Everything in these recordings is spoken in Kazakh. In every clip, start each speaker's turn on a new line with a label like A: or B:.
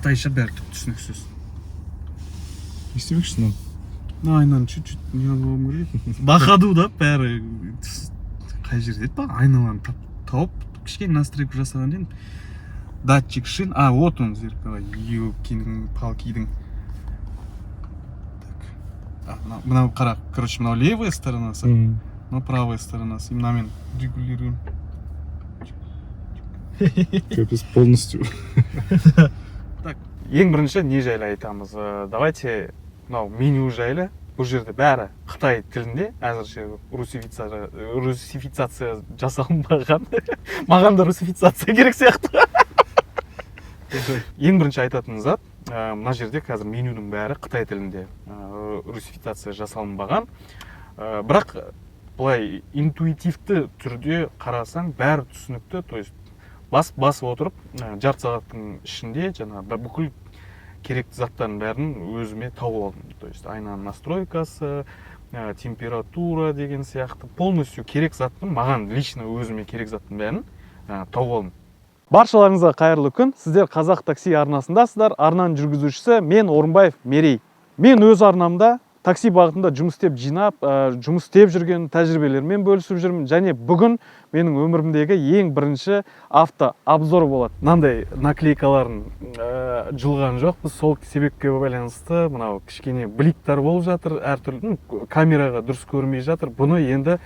A: Қытайша бәрі түк түсініксіз.
B: Не істемекшісің мынаны?
A: Мына айнаны чуть чуть не қылып алуым керек еді. На ходу да бәрі. Қай жерде еді бағана айналаны тауып, кішкене настройка жасаған едім. Датчик шин, а, вот он, зеркало, ёлкиның палкидің. Так, а, мынау қара, короче, мынау левая сторонасы, мынау правая сторонасы, и мынамен регулируем.
B: Капец, полностью.
A: Так, ең бірінші не жайлы айтамыз? Давайте мынау меню жайлы. Бұл жерде бәрі қытай тілінде, әзірше русификация жасалынбаған. Маған да русификация керек сияқты. Ең бірінші айтатын зат, мына жерде қазір менюдің бәрі қытай тілінде, русификация жасалынбаған. Бірақ былай интуитивті түрде қарасаң, бәрі түсінікті. То есть басып басып отырып, жарты сағаттың ішінде жаңағы бүкіл керекті заттардың бәрін өзіме тауып алдым. То есть айнаның настройкасы, температура деген сияқты, полностью керек заттың, маған лично өзіме керек заттың бәрін тауып алдым. Баршаларыңызға қайырлы күн! Сіздер «Қазақ такси» арнасындасыздар. Арнаның жүргізушісі мен, Орынбаев Мерей. Мен өз арнамда такси бағытында жұмыс істеп жинап, жұмыс істеп жүрген тәжірибелермен бөлісіп жүрмін. Және бүгін менің өмірімдегі ең бірінші авто обзор болады. Мынандай наклейкаларын жұлған жоқпыз, сол себепке байланысты мынау кішкене бликтар болып жатыр әртүрлі, ну, камераға дұрыс көрінбей жатыр. Бұны енді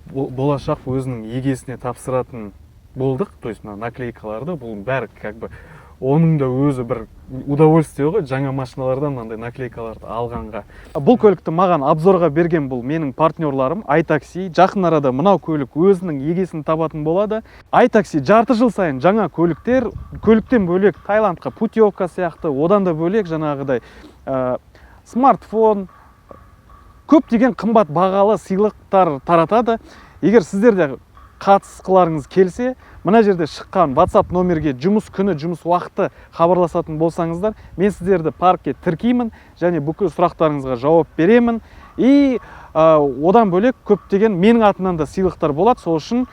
A: болашақ өзінің егесіне тапсыратын болдық. То есть мына наклейкаларды, бұл бәрі как бы оның да өзі бір удовольствие ғой, жаңа машиналардан мынандай наклейкаларды алғанға. Бұл көлікті маған обзорға берген бұл менің партнерларым iTaxi. Жақын арада мынау көлік өзінің егесін табатын болады. iTaxi жарты жыл сайын жаңа көліктер, көліктен бөлек Таиландқа путевка сияқты, одан да бөлек жаңағыдай смартфон, көптеген қымбат бағалы сыйлықтар таратады. Егер сіздер де қатысқыларыңыз келсе, мына жерде шыққан WhatsApp номерге жұмыс күні, жұмыс уақыты хабарласатын болсаңыздар, мен сіздерді паркке тіркеймін және бүкіл сұрақтарыңызға жауап беремін. И одан бөлек көптеген менің атымнан да сыйлықтар болады, сол үшін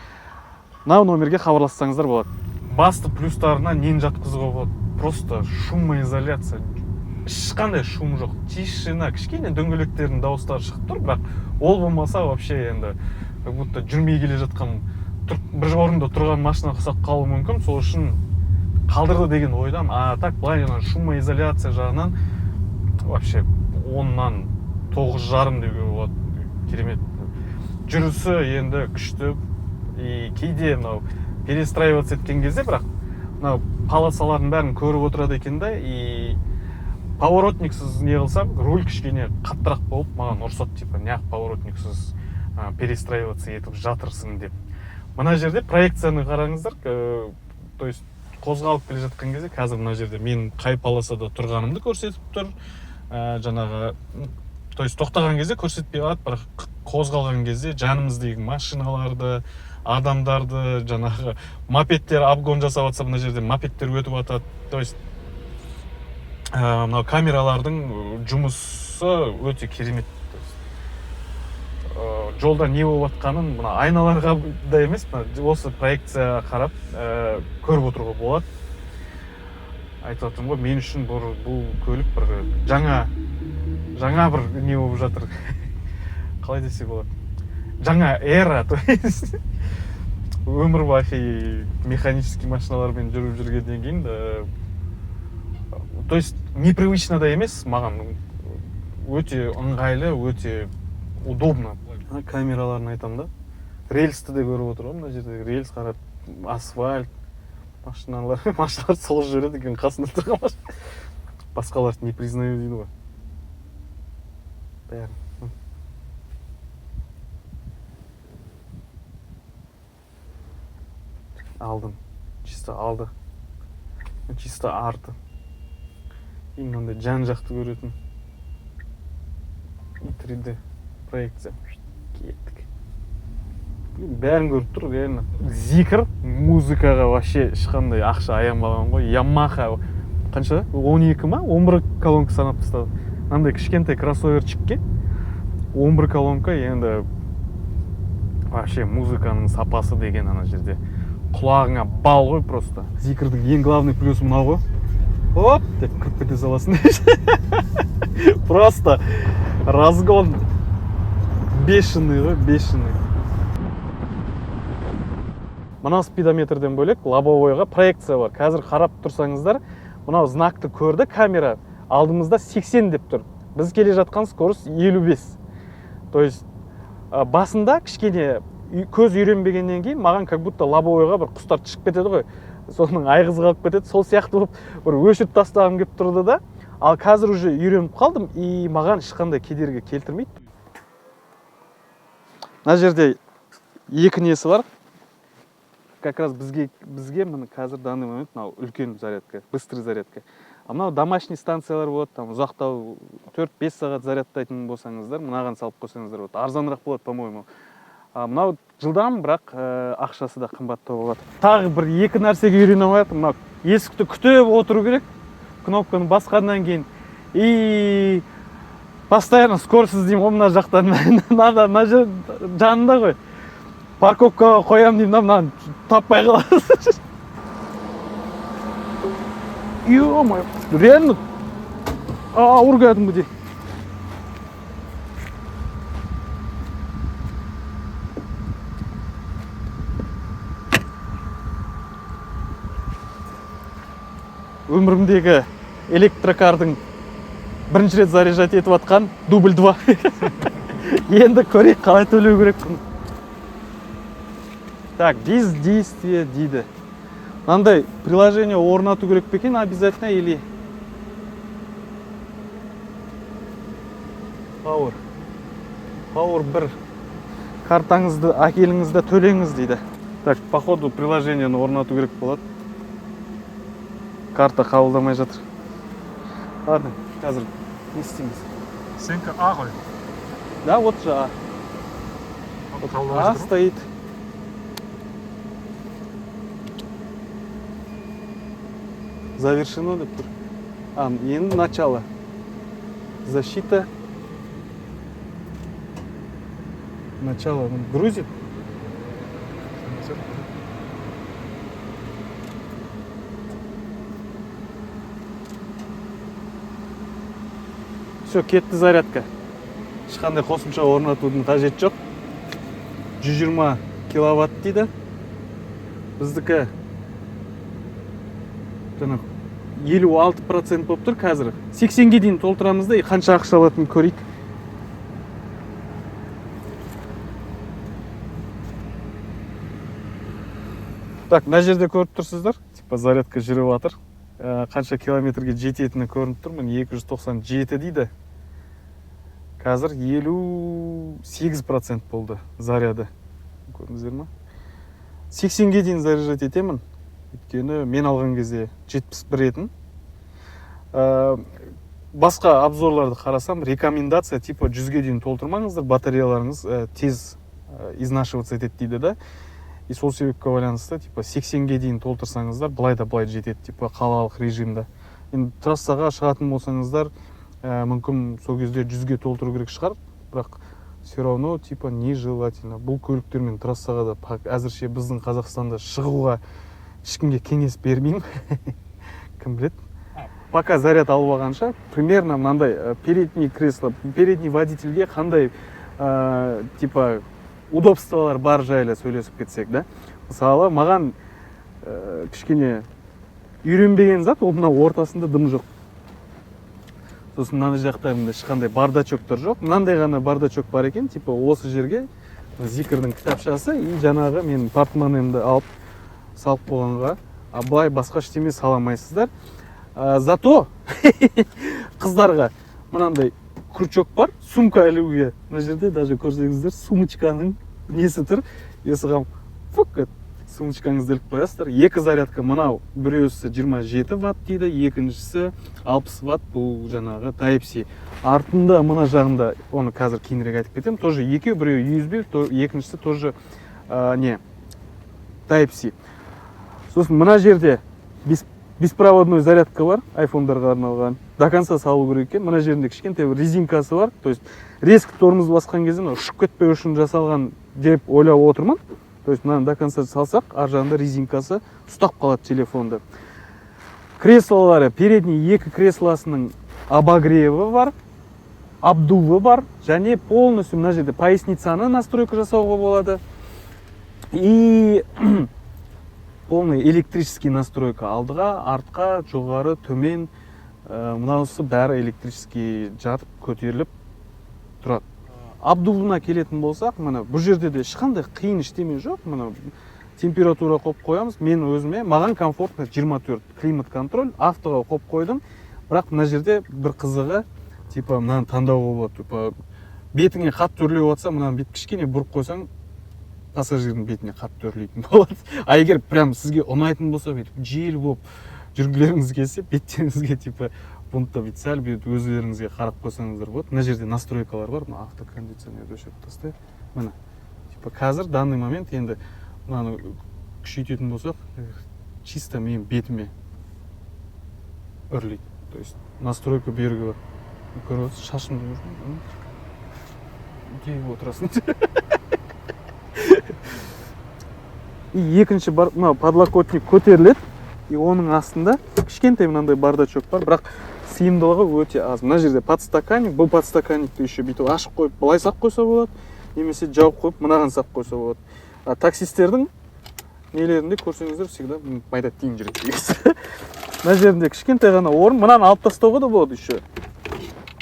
A: мынау номерге хабарлассаңыздар болады. Басты плюстарына нені жатқызуға болады? Просто шумоизоляция, ешқандай шум жоқ, тишина. Кішкене дөңгелектердің дауыстары шығып тұр, бірақ ол болмаса, вообще енді как будто жүрмей келе жатқан, бір орында тұрған машина ұқсап қалуы мүмкін. Сол үшін қалдырды деген ойдамын. А так былай жаңағы шумоизоляция жағынан вообще 9,5-оннан деуге болады. Керемет жүрісі, енді күшті. И кейде мынау перестраиваться еткен кезде, бірақ мынау полосалардың бәрін көріп отырады екен да, и поворотниксіз не қылсам, руль кішкене қаттырақ болып маған ұрсады, типа неғып поворотниксіз перестраиваться етіп жатырсың деп. Мына жерде проекцияны қараңыздар, то есть қозғалып келе жатқан кезде қазір мына жерде мен қай полосада тұрғанымды көрсетіп тұр. Жаңағы, то есть тоқтаған кезде көрсетпей қалады, бірақ қозғалған кезде жанымыздегі машиналарды, адамдарды, жаңағы мопедтер обгон жасап жатса, мына жерде мопедтер өтіп жатады. То есть мынау камералардың жұмысы өте керемет. То есть, жолда не болып жатқанын мына айналарға да емес, мына осы проекцияға қарап көріп отыруға болады. Айтып жатырмын ғой, мен үшін бұл көлік бір жаңа бір не болып жатыр, қалай десе болады, жаңа эра. То есть өмір бақи механический машиналармен жүріп жүргеннен кейін, то есть непривычно да емес, маған өте ыңғайлы, өте удобно. Ана камераларын айтамын да, рельсті де көріп отыр ғой. Мына жерде рельс, қарап, асфальт, машиналар соғып жібереді екен қасында тұрған машина. Басқаларды не признаю дейді ғой бәрін. Алдын чисто, алды чисто, арты и мынандай жан жақты көретін, и 3D проекция. Кеттік. Блин, бәрін көріп тұр реально. Зикр музыкаға вообще ешқандай ақша аянбаған ғой. Ямаха қанша, 12 ма, 11 колонка санап тастады. Мынандай кішкентай кроссоверчикке 11 колонка. Енді вообще музыканың сапасы деген ана жерде құлағыңа бал ғой просто. Зикрдің ең главный плюсы мынау ғой. Оп деп кіріп кете саласың. Просто разгон бешеный ғой, бешеный. Мынау спидометрден бөлек лобовойға проекция бар. Қазір қарап тұрсаңыздар, мынау знакты көрді камера, алдымызда 80 деп тұр. Біз келе жатқан скорость 55. То есть басында кішкене көз үйренбегеннен кейін маған как будто лобовойға бір құстар шығып кетеді ғой, соның айғызы қалып кетеді, сол сияқты болып бір өшіріп тастағым келіп тұрды да. Ал қазір уже үйреніп қалдым и маған ешқандай кедергі келтірмейді. Мына жерде екі несі бар. Как раз бізге міне қазір данный момент мынау үлкен зарядка, быстрый зарядка. А мынау домашний станциялар болады, там ұзақтау 4-5 сағат зарядтайтын болсаңыздар, мынаған салып қойсаңыздар болады. Арзанырақ болады, по-моему. А мынау жылдам, бірақ ақшасы да қымбаттау болады. Тағы бір екі нәрсеге үйрене алмай жатырмын. Мынау есікті күтіп отыру керек, кнопканы басқаннан кейін. И постоянно скорость іздеймін ғой мына жақтан. Надо, мына жер жанында ғой. Парковкаға қоямын деймін да, мынаны таппай қаласың. Ё-моё, реально ауыр кәдімгідей. Өмірімдегі электрокардың бірінші рет заряжать етіп жатқан дубль 2. Енді көрейік, қалай төлеу керек бұны. Так, бездействие дейді. Мынандай приложение орнату керек пе екен обязательно или Power. Power 1. Картаңызды әкеліңіз де төлеңіз дейді. Так, походу приложениені орнату керек болады. Карта қабылдамай жатыр. Ладно, қазір не істейміз?
B: Сенікі А ғой.
A: Да, вот же А.
B: Қабылдамай
A: А
B: жатыр ма?
A: стоит. Завершено деп тұр. А, енді начало. Защита. Начало. Он грузит. Все, кетті зарядка. Ешқандай қосымша орнатудың қажеті жоқ. 120 киловатт дейді. Біздікі жаңа 56% болып тұр қазір. 80-ге дейін толтырамыз да, и қанша ақша алатынын көрейік. Так, мына жерде көріп тұрсыздар, типа зарядка жүріп жатыр. Қанша километрге жететіні көрініп тұр. Міне 297 дейді. Қазір 58% болды заряды. Көрдіңіздер ма? 80-ге дейін заряжать етемін. Өйткені мен алған кезде 71 етін. Басқа обзорларды қарасам, рекомендация типа 100-ге дейін толтырмаңыздар, батареяларыңыз тез изнашиваться етеді дейді да. И сол себепке байланысты типа 80-ге дейін толтырсаңыздар, былай да былай жетеді, типа қалалық режимда. Енді трассаға шығатын болсаңыздар, мүмкін сол кезде 100-ге толтыру керек шығар, бірақ все равно типа нежелательно. Бұл көліктермен трассаға да әзірше біздің Қазақстанда шығуға ешкімге кеңес бермеймін. Кім біледі. Пока заряд алып алғанша, примерно мынандай передний кресло, передний водительге қандай типа удобстволар бар жайлы сөйлесіп кетсек, да? Мысалы, маған кішкене үйренбеген зат, ол мына ортасында дым жоқ. Сосын мына жақта мында ешқандай бардачоктар жоқ. Мынандай ғана бардачок бар екен, типа осы жерге Зикрдің кітапшасы и жаңағы мен портмонемді алып салып қойғанға, а былай басқа ештеме сала алмайсыздар. Зато қыздарға мынандай крючок бар, сумка ілуге. Мына жерде даже көрсеңіздер, сумочканың несі тұр. И соған фук етіп сумочкаңызды іліп қоясыздар. Екі зарядка, мынау біреусі 27 ватт дейді, екіншісі 60 ватт, бұл жаңағы Type-C. Артында мына жағында, оны қазір кейінірек айтып кетемін, тоже екеу, біреуі USB, екіншісі тоже не Type-C. Сосын мына жерде беспроводной зарядка бар, айфондарға арналған. До конца салу керек екен. Мына жерінде кішкентай бір резинкасы бар. То есть резко тормоз басқан кезде мынау ұшып кетпеу үшін жасалған деп ойлап отырмын. То есть мынаны до конца салсақ, ар жағында резинкасы ұстап қалады телефонды. Креслолары, передний екі креслосының обогреві бар, обдувы бар және полностью мына жерде поясницаны настройка жасауға болады. И полный электрический настройка: алдыға, артқа, жоғары, төмен. Мынаусы бәрі электрический, жатып көтеріліп тұрады. Обдувына келетін болсақ, міне, бұл жерде де ешқандай қиын ештеме жоқ. Міне, температура қойып қоямыз. Мен өзіме, маған комфортно 24, климат контроль автоға қойып қойдым. Бірақ мына жерде бір қызығы, типа мынаны таңдауға болады. Типа бетіңе қатты үрлеп жатса, мынаны бүйтіп кішкене бұрып қойсаң, пассажирдің бетіне қатты үрлейтін болады. А егер прям сізге ұнайтын болса, бүйтіп жел болып жүргілеріңіз келсе, беттеріңізге типа бұны да бүйтіп сәл бүйтіп өздеріңізге қарап қойсаңыздар болады. Мына жерде настройкалар бар. Мына автокондиционерді өшіріп тастайық. Міне, типа қазір данный момент енді мынаны күшейтетін болсақ, чисто менің бетіме үрлейді. То есть настройка беруге болады. Көріп отырсыз, шашымды көрдің, деп отырасың. И екінші бар, мынау подлокотник көтеріледі, и оның астында кішкентай мынандай бардачок бар, бірақ сыйымдылығы өте аз. Мына жерде подстаканник. Бұл подстаканникті еще бүйтіп ашып қойып, былай салып қойса болады немесе жауып қойып, мынаған салып қойса болады. А таксистердің нелерінде көрсеңіздер, всегда майда тиын жүреді негізі. Мына жерінде кішкентай ғана орын. Мынаны алып тастауға да болады еще.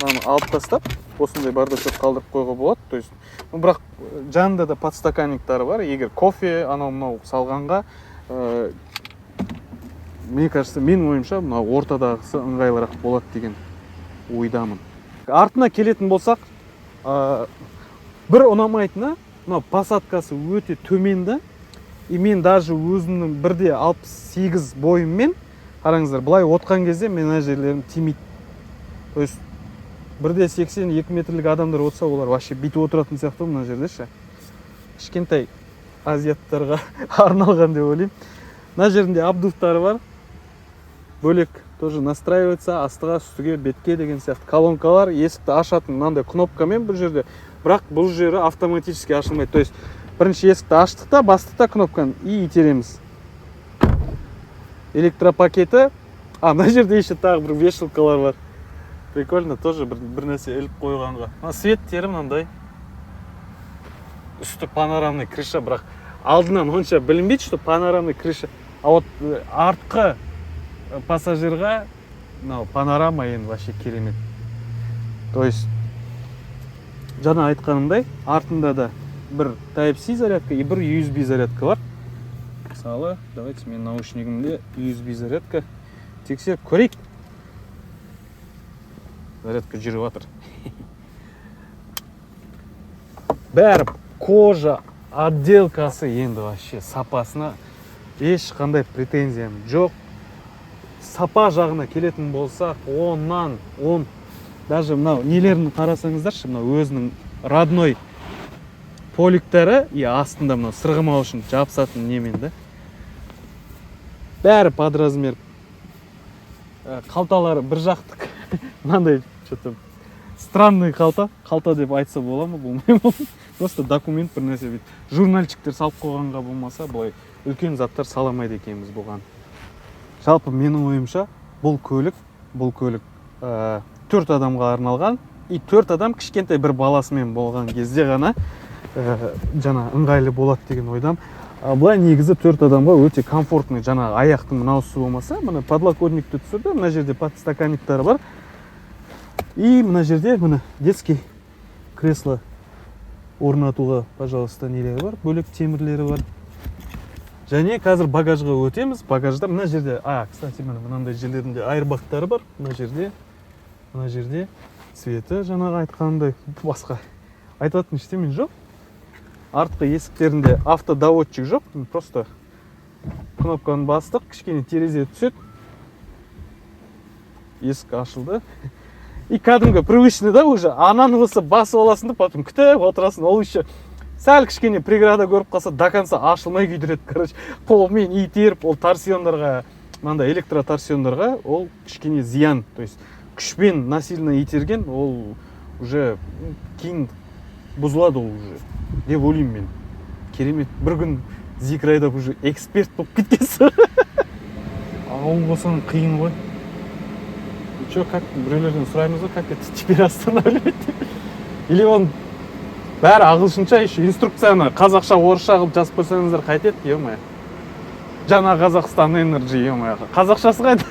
A: Мынаны алып тастап, осындай бардачок қалдырып қоюға болады. То есть, ну, бірақ жанында да подстаканниктары бар, егер кофе, анау мынау салғанға. Мне кажется, менің ойымша, мынау ортадағысы ыңғайлырақ болады деген ойдамын. Артына келетін болсақ, бір ұнамайтыны, мынау посадкасы өте төмен да. И мен даже өзімнің 1,68 бойыммен, қараңыздар, былай отқан кезде мен мына жерлерім тимейді. То есть 1,82 метрлік адамдар отырса, олар вообще бүйтіп отыратын сияқты ғой мына жерде ше. Кішкентай азиаттарға арналған деп ойлаймын. Мына жерінде обдувтары бар, бөлек тоже настраивается: астыға, үстіге, бетке деген сияқты. Колонкалар, есікті ашатын мынандай кнопкамен бұл жерде, бірақ бұл жері автоматически ашылмайды. То есть бірінші есікті аштық та, бастық та кнопканы и итереміз. Электропакеті. А мына жерде еще тағы бір вешалкалар бар, прикольно тоже, бір нәрсе іліп қойғанға. Мына светтері мынандай. Үсті панорамный крыша, бірақ алдынан онша білінбейді, что панорамный крыша. А вот артқы пассажирға мынау панорама енді вообще керемет. То есть жаңа айтқанымдай, артында да бір Type C зарядка и бір USB зарядка бар. Мысалы, давайте мен наушнигімде USB зарядка тексеріп көрейік. Зарядка жүріп жатыр. Бәрі кожа отделкасы, енді вообще сапасына ешқандай претензиям жоқ. Сапа жағына келетін болсақ, 10-нан 10. Даже мынау нелерін қарасаңыздаршы, мынау өзінің родной поликтері и астында мынау сырғымау үшін жабысатын немен да, бәрі под размер. Қалталары бір жақтық, мынандай что то странный қалта. Қалта деп айтса бола ма, болмай ма? Просто документ, бір нәрсе, бүйтіп журнальчиктер салып қойғанға болмаса, былай үлкен заттар сала алмайды екенбіз бұған. Жалпы, менің ойымша, бұл көлік төрт адамға арналған. И төрт адам кішкентай бір баласымен болған кезде ғана жаңа ыңғайлы болады деген ойдамын. А былай негізі төрт адамға өте комфортный. Жаңағы аяқтың мынаусы болмаса, міне, подлокотникті түсірді. Мына жерде подстаканниктары бар и мына жерде, міне, детский кресло орнатуға, пожалуйста, нелері бар, бөлек темірлері бар. Және қазір багажға өтеміз. Багажда мына жерде, а, кстати, міне, мынандай жерлерінде аэрбагтары бар. Мына жерде цветі жаңағы айтқанымдай, басқа айтатын ештеме жоқ. Артқы есіктерінде автодоводчик жоқ, просто кнопканы бастық, кішкене терезе түседі, есік ашылды. И кәдімгі привычный да уже, ананы болса басып аласың да, потом күтіп отырасың. Ол еще сәл кішкене преграда көріп қалса, до конца ашылмай күйдіреді. Короче, қолмен итеріп. Ол торсиондарға, мынандай электроторсиондарға ол кішкене зиян. То есть күшпен, насильно итерген, ол уже кейін бұзылады ол уже деп ойлаймын мен. Керемет, бір күн Зикр айдап, уже эксперт болып кеткенсің. Тауып болсаң қиын ғой. И чё, как, біреулерден сұраймыз ғой, как это теперь останавливать деп. Или он бәрі ағылшынша, еще инструкцияны қазақша, орысша қылып жазып қойсаңыздар қайтеді, ё-моё. Жаңа Қазақстан Energy, ё-моё. Қазақшасы қайда?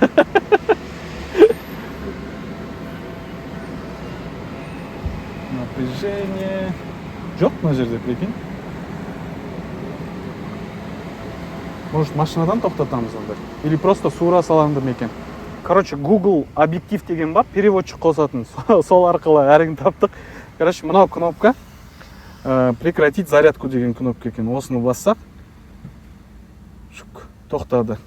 A: Напряжение. Жоқ мына жерде, прикинь. Может, машинадан тоқтатамыз онда? Или просто суыра саламды ма екен? Короче, Google объектив деген бар, переводчик қосатын. Сол арқылы әрең таптық. Короче, мынау кнопка прекратить зарядку деген кнопка екен. Осыны бассақ, шук, тоқтады.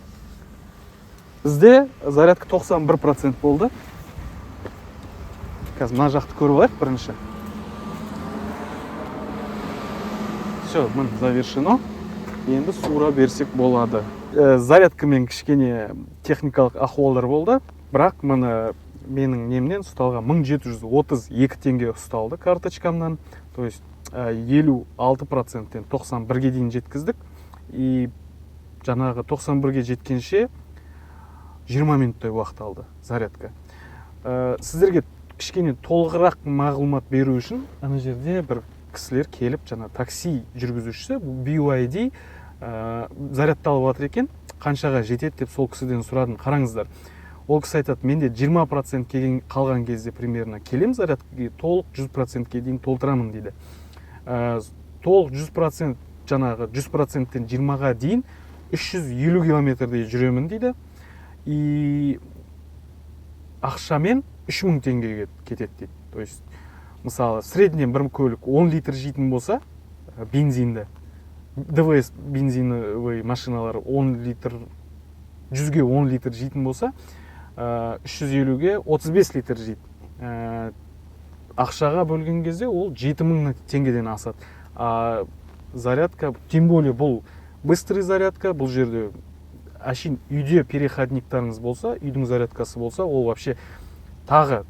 A: Бізде зарядка 91% болды. Қазір мына жақты көріп алайық бірінші. Все, міне, завершено. Енді суыра берсек болады. Зарядкамен кішкене техникалық ахуалдар болды, бірақ міне, менің немнен ұсталған 1732 теңге ұсталды карточкамнан. То есть 56%-тен 91-ге дейін жеткіздік. И жаңағы 91-ге жеткенше 20 минуттай уақыт алды зарядка. Сіздерге кішкене толығырақ мағлұмат беру үшін ана жерде бір кісілер келіп, жаңа такси жүргізушісі BYD зарядталып жатыр екен, қаншаға жетеді деп сол кісіден сұрадым. Қараңыздар, ол кісі айтады, менде 20% келген, қалған кезде примерно келем зарядкаға, толық 100%-ке дейін толтырамын дейді. Толық 100%, жаңағы 100%-тен 20-ға дейін 350 километрдей жүремін дейді. И ақшамен 3000 теңгеге кетеді дейді. То есть, мысалы, средний бір көлік 10 литр жейтін болса, бензинді, ДВС бензиновый машиналар 10 литр, 100-ге 10 литр жейтін болса, 350-ге 35 литр жейді. Ақшаға бөлген кезде ол 7000 теңгеден асады. А зарядка, тем более бұл быстрый зарядка, бұл жерде әшейін үйде переходниктарыңыз болса, үйдің зарядкасы болса, ол вообще тағы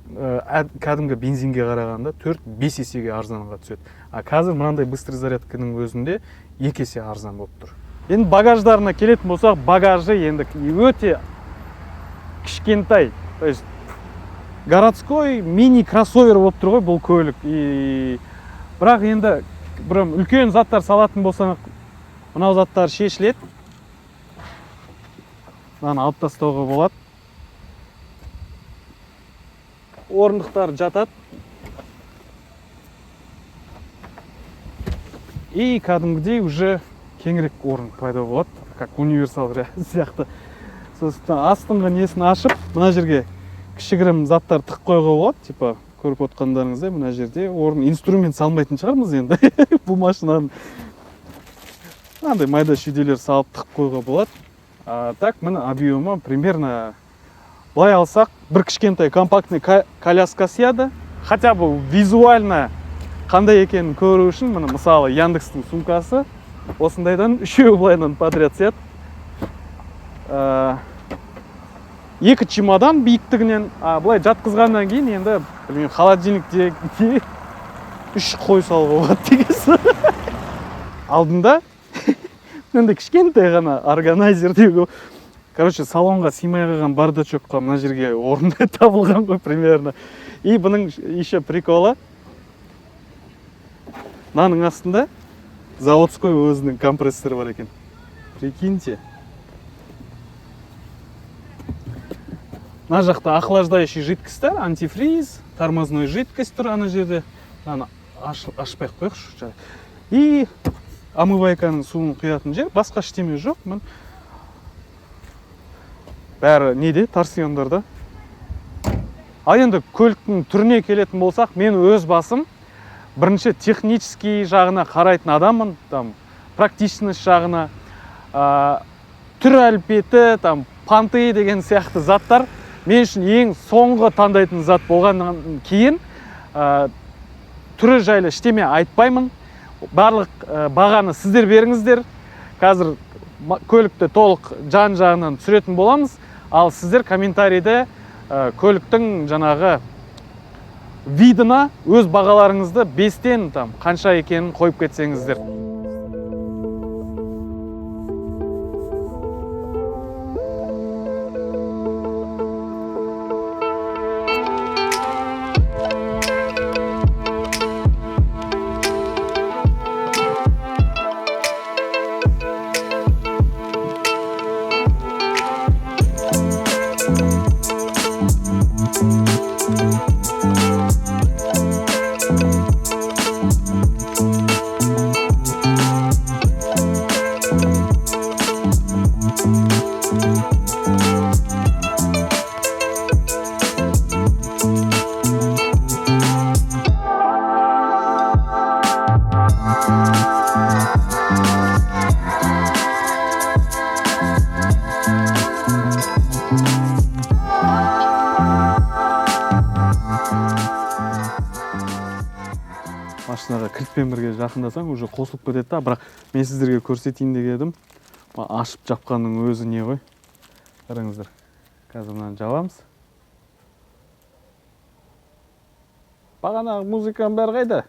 A: кәдімгі бензинге қарағанда 4-5 есеге арзанға түседі. А қазір мынандай быстрый зарядканың өзінде 2 есе арзан болып тұр. Енді багаждарына келетін болсақ, багажы енді өте кішкентай, то есть городской мини кроссовер болып тұр ғой бұл көлік. И бірақ енді бір үлкен заттар салатын болсаң, мынау заттар шешіледі, мынаны алып тастауға болады, орындықтар жатады и кәдімгідей уже кеңірек орын пайда болады, как универсал сияқты. Сосын астыңғы несін ашып, мына жерге кішігірім заттар тығып қоюға болады, типа көріп отқандарыңыздай, мына жерде орын, инструмент салмайтын шығармыз енді бұл машинаның, мынандай майда шүйделер салып тығып қоюға болады. А так міне, объемы примерно былай алсақ, бір кішкентай компактный коляска сияды. Хотя бы визуально қандай екенін көру үшін, міне, мысалы, Яндекстің сумкасы осындайдан үшеуі былайынан подряд сияды. Екі чемодан биіктігінен, а былай жатқызғаннан кейін енді білмеймін, холодильникте үш қой салуға болады деген. Алдында мынандай кішкентай ғана органайзер деуге. Короче, салонға сыймай қалған бардачокқа мына жерге орын табылған ғой примерно. И бұның еще приколы, мынаның астында заводской өзінің компрессоры бар екен, прикиньте. Мына жақта охлаждающий жидкость, антифриз, тормозной жидкость тұр ана жерде. Мынаны ашпай ақ қояйықшы. И омывайканың суын құятын жер, басқа ештеме жоқ. Міне, бәрі неде, торсиондарда. Ал енді көліктің түріне келетін болсақ, мен өз басым бірінші технический жағына қарайтын адаммын, там практичность жағына, түр әлпеті, там понты деген сияқты заттар мен үшін ең соңғы таңдайтын зат болғаннан кейін, түрі жайлы ештеме айтпаймын. Барлық бағаны сіздер беріңіздер. Қазір көлікті толық жан жағынан түсіретін боламыз, ал сіздер комментарийде көліктің жаңағы видына өз бағаларыңызды 5-тен там қанша екенін қойып кетсеңіздер. Машинаға кілтпен бірге жақындасаң, уже қосылып кетеді да. Бірақ мен сіздерге көрсетейін деп едім. Ашып жапқанның өзі не ғой. Қараңыздар. Қазір мынаны жабамыз. Бағанағы музыканың бәрі қайда?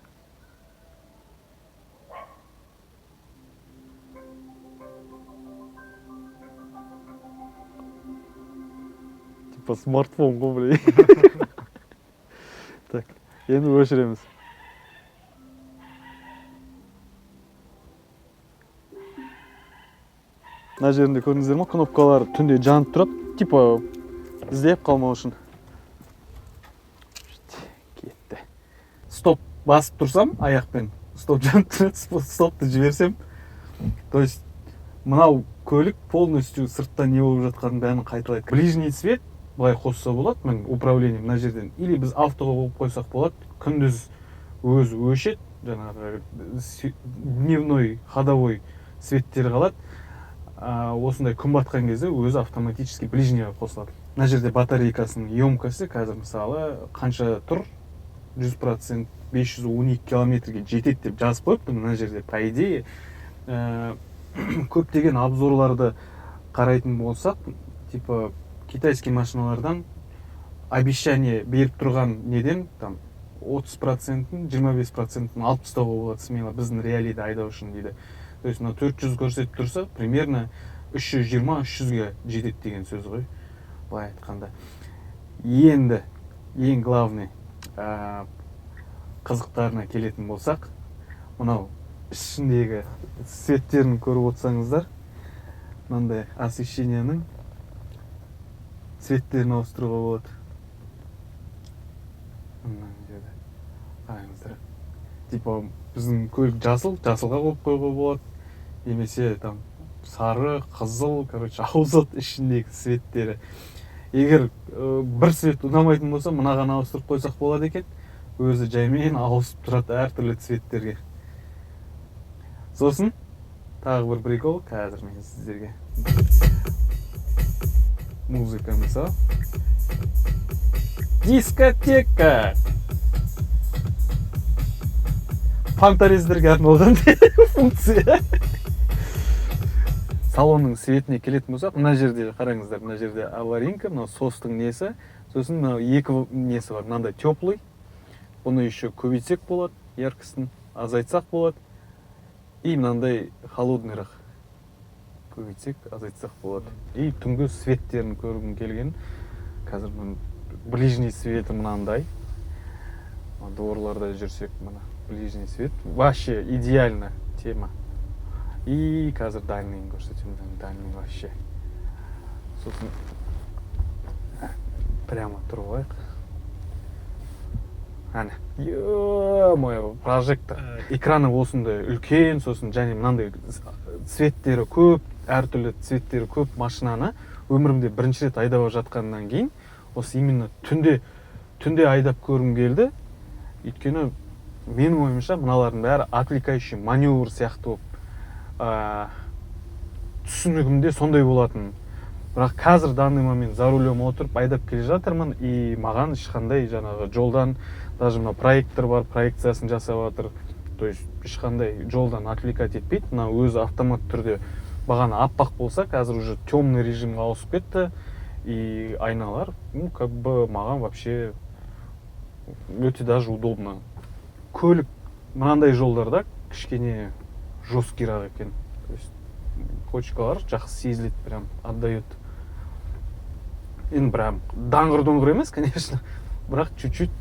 A: Типа смартфон ғой, блин. Так, енді өшіреміз. Мына жерінде көрдіңіздер ма, кнопкалар түнде жанып тұрады, типа іздеп қалмау үшін. Кетті. Стоп басып тұрсам аяқпен, стоп жанып тұрады, стопты жіберсем, то есть мынау көлік полностью сыртта не болып жатқанын бәрін қайталайды. Ближний свет былай қосса болады, міне управление мына жерден, или біз автоға қойып қойсақ болады, күндіз өзі өшеді, жаңағы дневной ходовой светтер қалады. Осындай күн батқан кезде өзі автоматически ближнийға қосылады. Мына жерде батарейкасының емкости қазір мысалы қанша тұр? 100% 512 километрге жетеді деп жазып қойыппын мына жерде. По идее, көптеген обзорларды қарайтын болсақ, типа китайский машиналардан обещание беріп тұрған неден там 30%-ін, 25%-ін алып тастауға болады смело біздің реалиді айдау үшін дейді. То есть мына 400 көрсетіп тұрса, примерно 320-300-ге жетеді деген сөз ғой, былай айтқанда. Енді ең главный, қызықтарына келетін болсақ, мынау ішіндегі светтерін көріп отырсаңыздар, мынандай освещениенің цветтерін ауыстыруға болады. Мына жерде қараңыздар, типа біздің көлік жасыл, жасылға қойып қоюға болады, немесе там сары, қызыл, короче, ауысады ішіндегі цветтері. Егер бір цвет ұнамайтын болса, мынаған ауыстырып қойсақ болады екен, өзі жаймен ауысып тұрады әртүрлі цветтерге. Сосын тағы бір прикол, қазір мен сіздерге музыка, мысалы, дискотека понторездерге арналған функция. Салонның светіне келетін болсақ, мына жерде қараңыздар, мына жерде аварийка, мынау состың несі, сосын мынау екі несі бар, мынандай теплый, бұны еще көбейтсек болады, яркостін азайтсақ болады, и мынандай холодныйрақ көбейтсек, азайтсақ болады. И түнгі светтерін көргім келген. Қазір мына ближний светі мынандай. Мына дворларда жүрсек, мына ближний свет вообще идеально тема. И қазір дальныйын көрсетемін, дальний вообще. Сосын прямо тұрып алайық. Әне, ё-моё, прожектор. Экраны осындай үлкен, сосын және мынандай цветтері көп, әртүрлі цветтері көп машинаны өмірімде бірінші рет айдап жатқаннан кейін осы именно түнде айдап көргім келді. Өйткені менің ойымша мыналардың бәрі отвлекающий маневр сияқты болып, түсінігімде сондай болатын. Бірақ қазір данный момент за рулем отырып айдап келе жатырмын, и маған ешқандай жаңағы жолдан, даже мына проектор бар, проекциясын жасап жатыр, то есть ешқандай жолдан отвлекать етпейді. Мына өзі автомат түрде бағана аппақ болса, қазір уже темный режимге ауысып кетті, и айналар, ну, как бы маған вообще өте даже удобно. Көлік мынандай жолдарда кішкене жесткийрақ екен, то есть кочкалар жақсы сезіледі, прям отдает. Енді прям даңғыр-доңғыр емес, конечно, бірақ чуть-чуть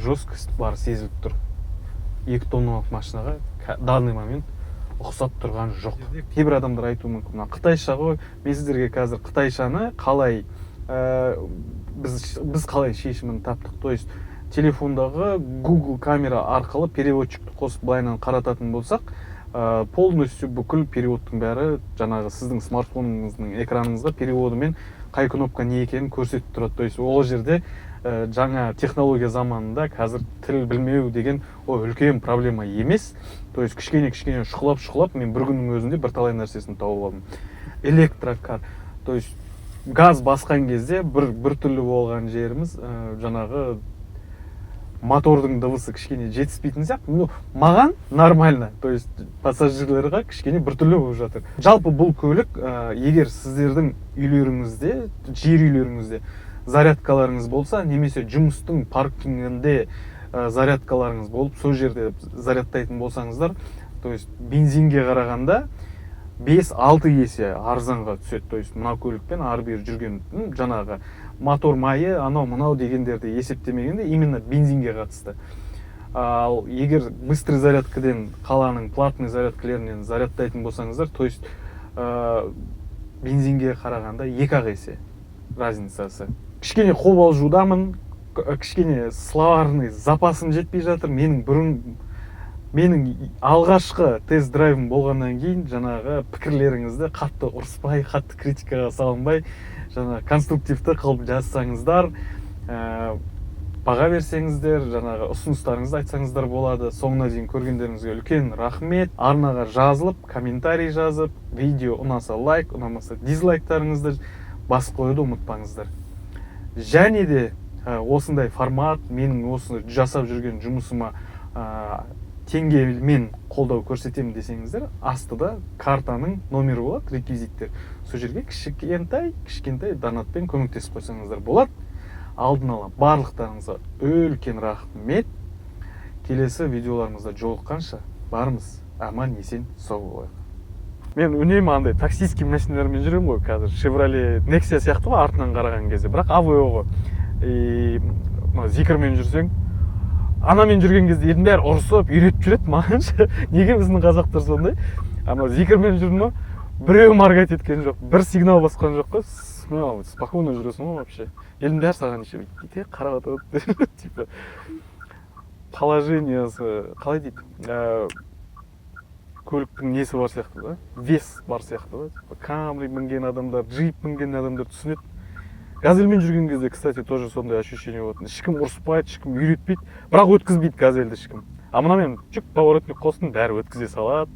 A: жесткость бар, сезіліп тұр. 2 тонналық машинаға данный момент ұқсап тұрған жоқ. Кейбір адамдар айтуы мүмкін, мына қытайша ғой. Мен сіздерге қазір қытайшаны қалай біз қалай шешімін таптық, то есть телефондағы Google камера арқылы переводчикті қосып былайынан қарататын болсақ, полностью бүкіл переводтың бәрі жаңағы сіздің смартфоныңыздың экраныңызға переводымен қай кнопка не екенін көрсетіп тұрады. То есть ол жерде жаңа технология заманында қазір тіл білмеу деген ол үлкен проблема емес. То есть кішкене-кішкене шұқылап-шұқылап мен бір күннің өзінде бірталай нәрсесін тауып алдым. Электрокар, то есть газ басқан кезде бір түрлі болған жеріміз, жаңағы Мотордың дыбысы кішкене жетіспейтін сияқты. Ну, маған нормально, то есть пассажирлерға кішкене біртүрлі болып жатыр. Жалпы бұл көлік, егер сіздердің үйлеріңізде, жер үйлеріңізде зарядкаларыңыз болса немесе жұмыстың паркингінде зарядкаларыңыз болып, сол жерде зарядтайтын болсаңыздар, то есть бензинге қарағанда 5-6 есе арзанға түседі. То есть мына көлікпен ары бері жүрген, жаңағы мотор майы, анау мынау дегендерді есептемегенде, именно бензинге қатысты. Ал егер быстрый зарядкіден, қаланың платный зарядкілерінен зарядтайтын болсаңыздар, то есть бензинге қарағанда 2-ақ есе разницасы. Кішкене қобалжудамын, кішкене словарный запасым жетпей жатыр. Менің бұрын, менің алғашқы тест драйвым болғаннан кейін, жаңағы пікірлеріңізді қатты ұрыспай, қатты критикаға салынбай, жаңағы конструктивті қылып жазсаңыздар, баға берсеңіздер, жаңағы ұсыныстарыңызды айтсаңыздар болады. Соңына дейін көргендеріңізге үлкен рахмет. Арнаға жазылып, комментарий жазып, видео ұнаса лайк, ұнамаса дизлайктарыңызды басып қоюды ұмытпаңыздар. Және де осындай формат, менің осы жасап жүрген жұмысыма теңгемен қолдау көрсетемін десеңіздер, астыда картаның номері болады, реквизиттер. Сол жерге кішкентай кішкентай донатпен көмектесіп қойсаңыздар болады. Алдын ала барлықтарыңызға үлкен рахмет. Келесі видеоларымызда жолыққанша барымыз аман есен сау болайық. Мен үнемі андай таксистский машиналармен жүремін ғой қазір. Шевроле Нексия сияқты ғой артынан қараған кезде, бірақ Авео ғой. И мына Зикрмен жүрсең, анамен жүрген кезде елдің бәрі ұрысып, үйретіп жүреді маған ше. Неге біздің қазақтар сондай? А мына Зикрмен жүрдім ба, біреу моргать еткен жоқ, бір сигнал басқан жоқ қой. Смело, спокойно жүресің ғой вообще. Елдің бәрі саған еще бүйтіп қарап отырады, типа положениесі қалай дейді, көліктің несі бар сияқты да, вес бар сияқты да. Типа Камри мінген адамдар, Джип мінген адамдар түсінеді. Газельмен жүрген кезде, кстати, тоже сондай ощущение болатын: ешкім ұрыспайды, ешкім үйретпейді, бірақ өткізбейді Газельді ешкім. А мынамен чүк, поворотник қостың, бәрі өткізе салады.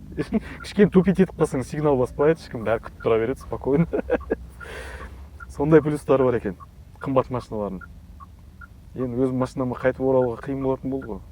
A: Кішкене тупить етіп қалсаң, сигнал баспайды ешкім, бәрі күтіп тұра береді спокойно. Сондай плюстары бар екен қымбат машиналардың. Енді өзім машинама қайтып оралуға қиын болатын болды ғой.